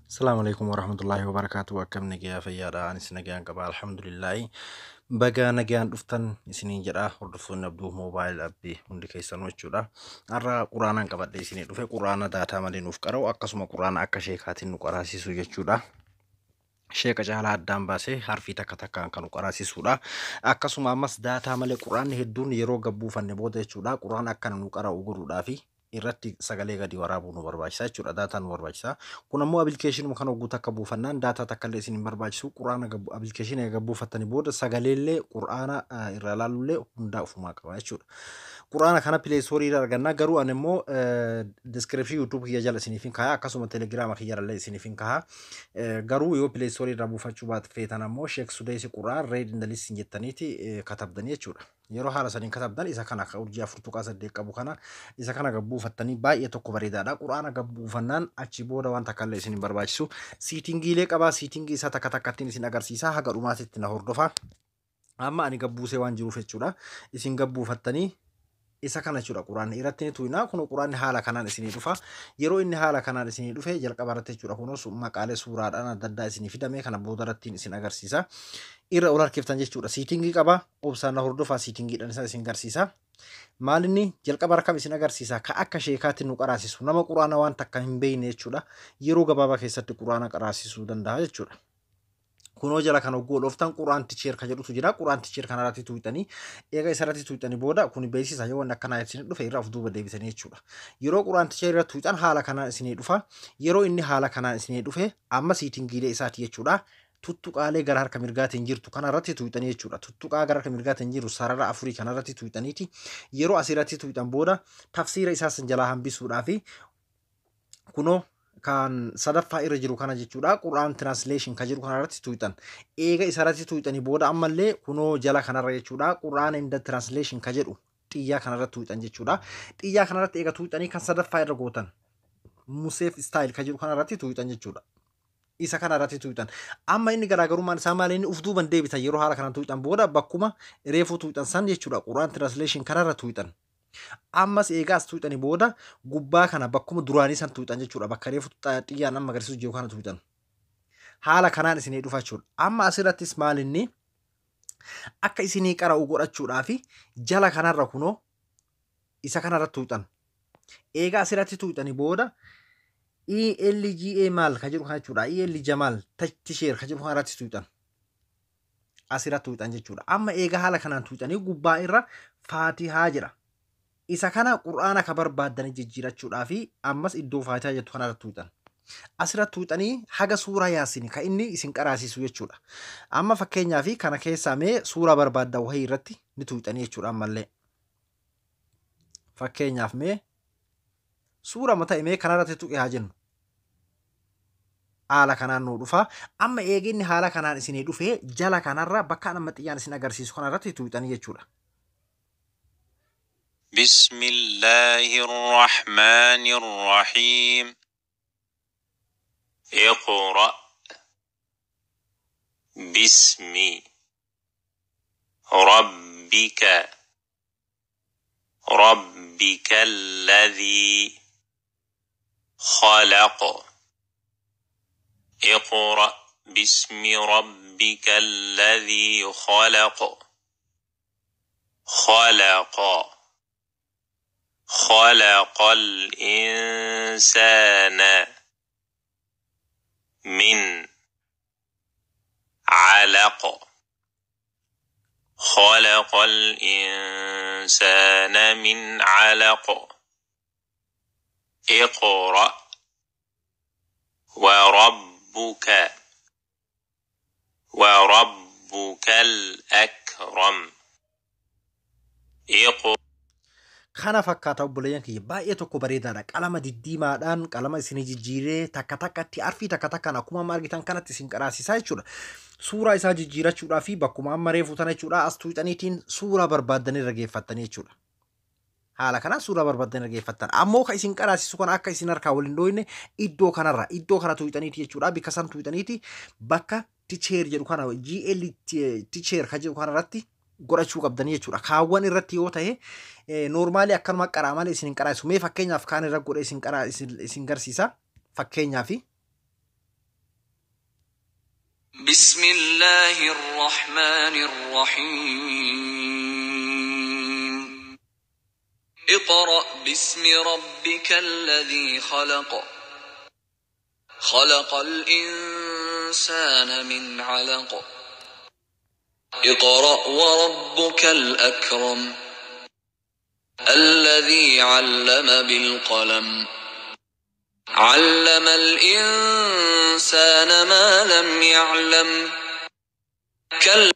Assalamu alaikum warahmatullahi wabarakatuh. Akkam nagayaa fayyaadha. Anis nagayaan qaba. Alhamdulillahi. Baga nagayaan dhuftan isiniin jedha. Hordoftoonni Abduu Mobile Appii hundi keessanuu jechuudha. Har'a quraanaan qabadhee isinii dhufe, quraana daataa malee nuuf qara'u, akkasuma quraana akka sheekaatiin nu qaraasisu jechuudha. Sheeka caalaa addaan baasee harfii takka takkaan kan nu qaraasisuudha. Akkasuma ammas daataa malee quraanni hedduun yeroo gabbuufanne booda jechuudha. Quraana akkana nu qara'u godhuudhaafi irratti sagalee gadi waraabuu nu barbaachisa jechuudha. Daataa nu barbaachisa. Kun ammoo appilikeeshinuma kana hogguu takka buufannaan daataa takka illee isin hin barbaachisu. Quraana appilikeeshinii eega buufattanii booda sagaleellee quraana irraa ilaaluullee hundaa ofumaa qaba jechuudha. Quraana kana Play Storeii irraa arganna. Garuu ani immoo descriptionii YouTube kiyya jala isiniif hin kaaya. Akkasuma Telegiraama kiyya illee isiniif hin kaaya. Garuu yoo Play Storeii irraa buufachuu baate feetan ammoo Sheek Sudeesi Quraan Read and Listen jettaniiti katabdanii jechuudha. Yeroo haala saniin katabdan isa kana akka urjii 4.8 qabu kana, isa kana gabbuufattanii baay'ee tokko bareedaadha. Quraana gabbuufannaan achi booda waan takka illee isin hin barbaachisu. Settingiilee qabaa, settingii isaa takka takkattiin isin agarsiisa, haga dhumaatitti na hordofa. Amma ani gabbuusee waan jiruuf jechuudha. Isin gabbuufattanii isa kana jechuudha, quraanni irratti ni tuqnaa. Kun quraanni haala kanaan isinii dhufa. Yeroo inni haala kanaan isinii dhufe jalqaba irratti jechuudha, kunuus maqaalee suuraadhaan adda addaa isinii fidame kana booda irrattiin isin agarsiisa. Irra ol harkiftan jechuudha. Settingii qaba. Obsaan na hordofaa, settingiidhaan isa isin agarsiisa. Maalinni jalqaba harkam isin agarsiisa? Ka akka sheekaatti nu qaraasisu, nama quraana waan takka hin beekne jechuudha. Yeroo gabaabaa keessatti quraana qaraasisuu danda'a jechuudha. Kunoo jala kan hogguu dhooftan Quraan Teacher ka jedhutu jira. Quraan Teacher kanarratti tuuxanii, eega isarratti tuuxanii booda kun beeksisa yoo wanni akkanaa isin dhufe irra of duuba deebisanii jechuudha. Yeroo Quraan Teacher irra tuuxan haala kanaan isinii dhufa. Yeroo inni haala kanaan isinii dhufe amma settingiilee isaati jechuudha. Tuttuqaalee gara harka mirgaatiin jirtu kanarratti tuuxanii jechuudha. Tuttuqaa gara harka mirgaatiin jiru sarara afurii kanarratti tuuxaniiti. Yeroo asirratti tuuxan booda tafsiira isaa san jalaa hambisuudhaafi kunoo kan sadaffaa irra jiru kana jechuudha. Quraan Translation kan jedhu kanarratti tuuxan. Eega isarratti tuuxanii booda ammallee kunoo jala kanarra jechuudha. Quraan in the Translation kan jedhu xiyyaa kanarratti tuuxan jechuudha. Xiyyaa kanarratti eega tuuxanii kan sadaffaa irra gootan. Mushaf Style kan jedhu kanarratti tuuxan jechuudha. Isa kanarratti tuuxan. Amma inni garaagarummaan isaa maali? Inni uf duuban deebisan yeroo haala kanaan tuuxan booda bakkuma reefuu tuuxan san jechuudha. Quraan Translation kanarra tuuxan. Ammas eegaas tuuxanii booda gubbaa kana bakkuma duraanii san tuuxan jechuudha. Bakka reefu xiyyaan amma agarsiisu jiru kana tuuxan. Haala kanaan isinii dhufa jechuudha. Amma asirrattis maal inni akka isinii qara'u godhachuudhaafi jala kanarra kunoo isa kanarra tuuxan. Eegaa asirratti tuuxanii booda ELGA maal ka jedhu kana jechuudha. EL Jamal Teacher ka jedhu kanarratti tuuxan. Asirratti tuuxan jechuudha. Amma eegaa haala kanaan tuuxanii gubbaa irra Faatihaa jedha. Isa kana qur'aana ka barbaaddanii jijjiirachuudhaafi ammas iddoo Faatihaa jettu kanarratti tuuxan. Asirratti tuuxanii haga suuraa Yaasin ka inni isin qaraasisu jechuudha. Amma fakkeenyaaf kana keessaa mee suuraa barbaaddan wahii irratti ni tuuxanii jechuudha ammallee. Fakkeenyaaf mee suura mata mee kanarratti tuqe haa jennu. Haala kanaan nuu dhufa. Amma eeginni haala kanaan isinii dhufee jala kanarra bakka amma xiyyaan isin agarsiisu kanarratti tuuxanii jechuudha. بسم الله الرحمن الرحيم. اقرأ باسم ربك، ربك الذي خلق. اقرأ باسم ربك الذي خلق. خلق، خلق الإنسان من علق. خلق الإنسان من علق. اقرأ وربك، وربك الأكرم. اقرأ Kana fakkaata obboleeyyan kiyya, baay'ee tokko bareedaadha. Qalama diddiimaadhaan qalama isinii jijjiiree takka takkatti arfii takka takkaan akkuma amma argitan kanatti isin qaraasisaa jechuudha. Suuraa isaa jijjiirachuudhaa fi bakkuma amma reefu tana jechuudha, as tuuxaniitiin suuraa barbaaddanii irra geeffattanii jechuudha. Haala kanaan suuraa barbaaddanii irra geeffattan. Ammoo kan isin qaraasisu kana akka isin harkaa waliin dhooyne iddoo kanarra iddoo kana tuuxaniiti jechuudha. Bikka san tuuxaniiti bakka Teacher jedhu kana, GL Teacher kan jedhu kanarratti godhachuu qabdanii jechuudha. Kaawwan irratti yoo ta'e normalii akkanuma qaraa malee isin hin qaraasu. Mee fakkeenyaaf kaan irra godhee isin qaraa isin garsiisa. Fakkeenyaaf بسم الله الرحمن الرحيم. اقرأ باسم ربك الذي خلق. خلق الإنسان من علق. اقرأ وربك الأكرم الذي علم بالقلم. علم الإنسان ما لم يعلم. كلا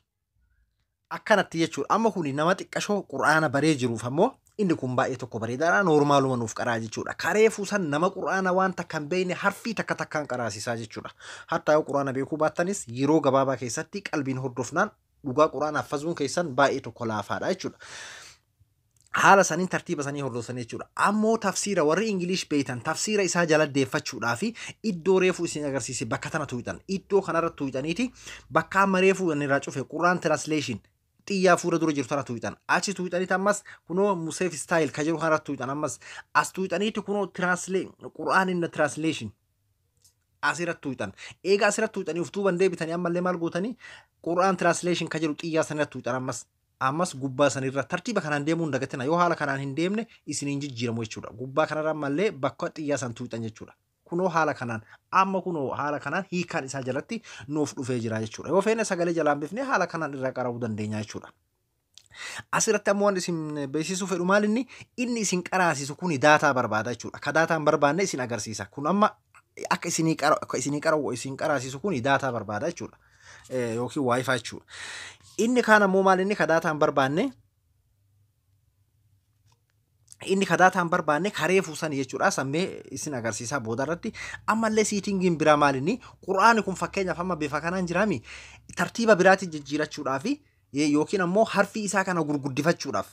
Akkanatti jechuudha. Amma kuni nama xiqqashoo qur'aana baree jiruuf ammoo inni kun baay'ee tokko bareedaadha. Noormaaluma nuuf qaraa jechuudha. Kareefuu san nama qur'aana waan takka hin beekne harfii takka takkaan qaraasisaa jechuudha. Hattaa yoo qur'aana beekuu baattanis, yeroo gabaabaa keessatti qalbiin hordofnaan dhugaa qur'aana haffazuun keessan baay'ee tokko laafaadha jechuudha. Haala saniin tartiiba sanii hordofanii jechuudha. Ammoo tafsiira warri English beektan tafsiira isaa jala deeffachuudhaa fi iddoo reefuu isin agarsiise bakka tana tuuxan. Iddoo kanarra tuuxaniiti bakka amma reefuu inni irraa cufe, Quraan translation xiyyaa fuula dura jiru tana tuuxan. Achi tuuxaniiti ammas kunoo Mushaf style ka jiru kanarra tuuxan. Ammas as tuuxaniiti kunoo Quraan inna translation asirratti tuuxan. Eega asirratti tuuxanii uf duuban deebitanii ammallee maal gootanii? Quraan translation ka jiru xiyyaa sanirratti tuuxan. Ammas gubbaa sanirra tartiiba kanaan deemuu hin dagatina. Yoo haala kanaan hin deemne isiniin jijjiiramu jechuudha. Gubbaa kanarra ammallee bakka xiyyaa san tuuxan jechuudha. Kunoo haala kanaan amma kunoo haala kanaan hiikaan isaa jalatti nuuf dhufee jira jechuudha. Yoo feene sagalee jalaan bifnee haala kanaan irraa qara'uu dandeenya jechuudha. Asirratti ammoo waan isin beeksisuu fedhu maal? Inni isin qaraasisu kuni daataa barbaada jechuudha. Ka daataa hin barbaanne isin agarsiisa. Kun amma akka isinii qara'u isin qaraasisu kuni daataa barbaada jechuudha. Yookiin WiFi jechuudha. Inni kaan ammoo maal inni ka daataa hin barbaanne? Inni ka daataa hin barbaanne karee fuusan jechuudha. Sammee isin agarsiisaa booda irratti. Ammallee settingiin biraa maal inni? Quraani kun fakkeenyaaf amma bifa kanaan jiraami, tartiiba biraatiin jijjiirachuudhaafi yookiin ammoo harfii isaa kana gurguddifachuudhaaf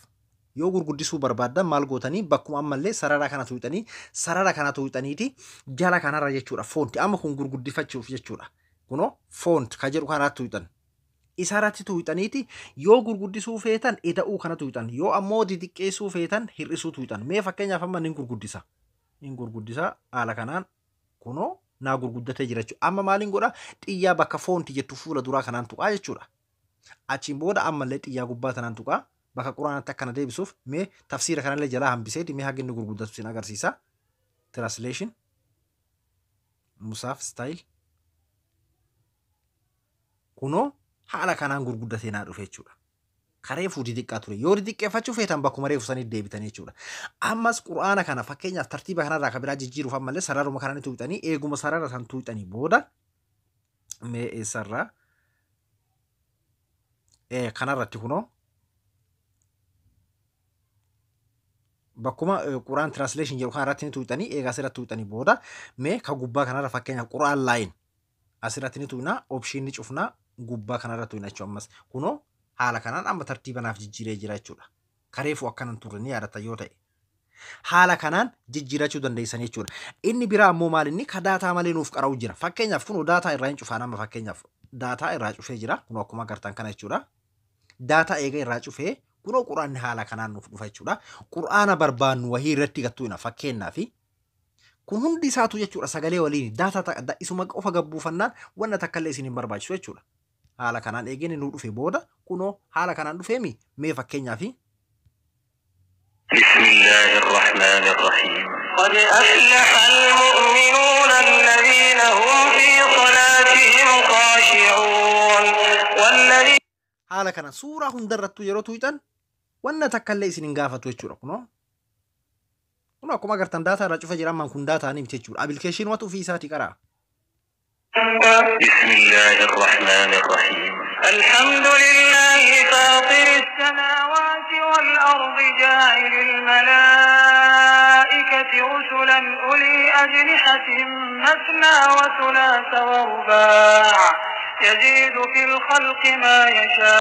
yoo gurguddisuu barbaaddan maal gootanii? Bakkuma ammallee sarara kana tuuxanii, sarara kana tuuxaniiti jala kanarra jechuudha. Font amma kun gurguddifachuuf jechuudha. Kunoo font ka jedhu kanarratti tuuxan. Isarratti tuuxaniiti yoo gurguddisuu feetan eda'uu kana tuuxan, yoo ammoo xixiqqeessuu feetan hir'isuu tuuxan. Mee fakkeenyaaf amma nin gurguddisa, nin gurguddisa. Haala kanaan kunoo naa gurguddatee jira jechuudha. Amma maaliin godha? Xiyyaa bakka font jettu fuula duraa kanaan tuqaa jechuudha. Achiin booda ammallee xiyyaa gubbaa tanaan tuqaa bakka quraanatti akkana deebisuuf. Mee tafsiira kanallee jalaa hambiseeti mee haga inni gurguddatu sin agarsiisa. Translation Mushaf style kunoo haala kanaan gurguddatee naa dhufe jechuudha. Karee fuutii xiqqaa ture. Yoo xixiqqeeffachuu feetan bakkuma reefu sanii deebitanii jechuudha. Ammas quraana kana fakkeenyaaf tartiiba kanarraa kan biraa jijjiiruuf ammallee sararuma kana ni tuuxanii, eeguma sarara san tuuxanii booda mee eessarraa kanarratti kunoo bakkuma Quraan translation jedhu kanarratti ni tuuxanii. Eegaa asirratti tuuxanii booda mee ka gubbaa kanarra fakkeenyaaf Quraan line asirratti ni tuqnaa, option ni cufnaa, gubbaa kanarra tuqna jechuudha. Ammas kunoo haala kanaan amma tartiiba naaf jijjiiree jira jechuudha. Kareefu akkanan turre ni yaadata yoo ta'e. Haala kanaan jijjiirachuu dandeessan jechuudha. Inni biraa ammoo maal inni ka daataa malee nuuf qara'u jira. Fakkeenyaaf kunoo daataa irraa hin cufaan. Amma fakkeenyaaf daataa irraa cufee jira. Kunoo akkuma agartan kana jechuudha. Daataa eega irraa cufee kunoo quraanni haala kanaan nuuf dhufa jechuudha. Quraana barbaannu wahii irratti gattuuna fakkeenyaaf kun hundi isaatu jechuudha sagalee waliin daataa isuma qofa gabbuufannaan wanna takka illee isin hin barbaachisu jechuudha. Haala kanaan eegeen nuu dhufe booda kunoo haala kanaan dhufeemi mee fakkeenyaaf. بسم الله الرحمن الرحيم. قد أفلح المؤمنون الذين هم في صلاتهم خاشعون والذين Haala kana suuraa hundarrattuu yeroo tuuxan wanna takka illee isin hin gaafatu jechuudha kunoo. Kun akkuma agartan daataa irraa cufa jira. Ammaan kun daataa ni miti jechuudha. Appilikeeshinumatu ofii isaatii qaraa. بسم الله الرحمن الرحيم. الحمد لله فاطر السماوات والأرض جاعل الملائكة رسلا أولي أجنحة مثنى وثلاث ورباع يزيد في الخلق ما يشاء.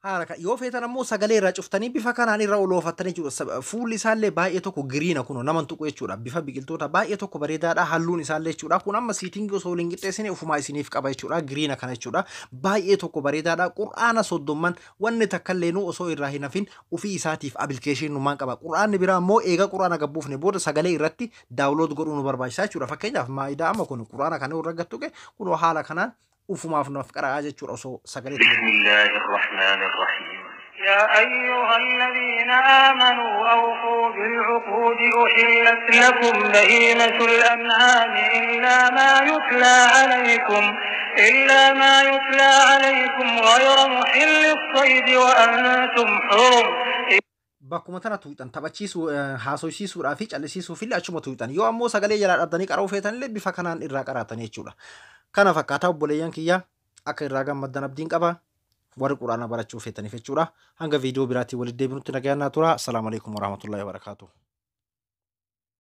Haala yoo feetan ammoo sagalee irraa cuftanii bifa kanaan irra oloofattanii jechuudha. Fuulli isaallee baay'ee tokko green kunoo nama tuqu jechuudha. Bifa biqiltoota baay'ee tokko bareedaadha. Halluun isaallee jechuudha. Kun amma settingii osoo waliin qixxeessine ofumaa isiniif qaba jechuudha. Green kana jechuudha. Baay'ee tokko bareedaadha. Qur'aana 30n wanni takka illee osoo irraa hin hafin ofii isaatiif appilikeeshinumaan qaba. Qur'aanni biraa ammoo eega qur'aana gabbuufne booda sagalee irratti download godhuu nu barbaachisa jechuudha. Fakkeenyaaf Maayidaa amma kun qur'aana kana irra gattuqe kunoo haala kanaan Ufumaaf nuuf qara'aa jechuudha osoo sagalee بسم الله الرحمن الرحيم. يا أيها الذين آمنوا أوفوا بالعقود أحلت لكم بهيمة الأنعام إلا ما يتلى عليكم غير محل الصيد وأنتم حرم. Bakkuma tana tuuxan taphachiisuu, haasofsiisuudhaa fi callisiisuuf illee achuma tuuxan. Yoo ammoo sagalee jalaa dhabdanii qara'uu feetan illee bifa kanaan irraa qaraatan jechuudha. Kana fakkaataa obboleeyyan kiyya, akka irraa gammaddan abdiin qaba. Warri quraana barachuu feetaniif jechuudha. Hanga viidiyoo biraatiin walitti deebinutti nagayaan naa tura. Assalaamu alaikum warahmatullahi wabarakaatuh.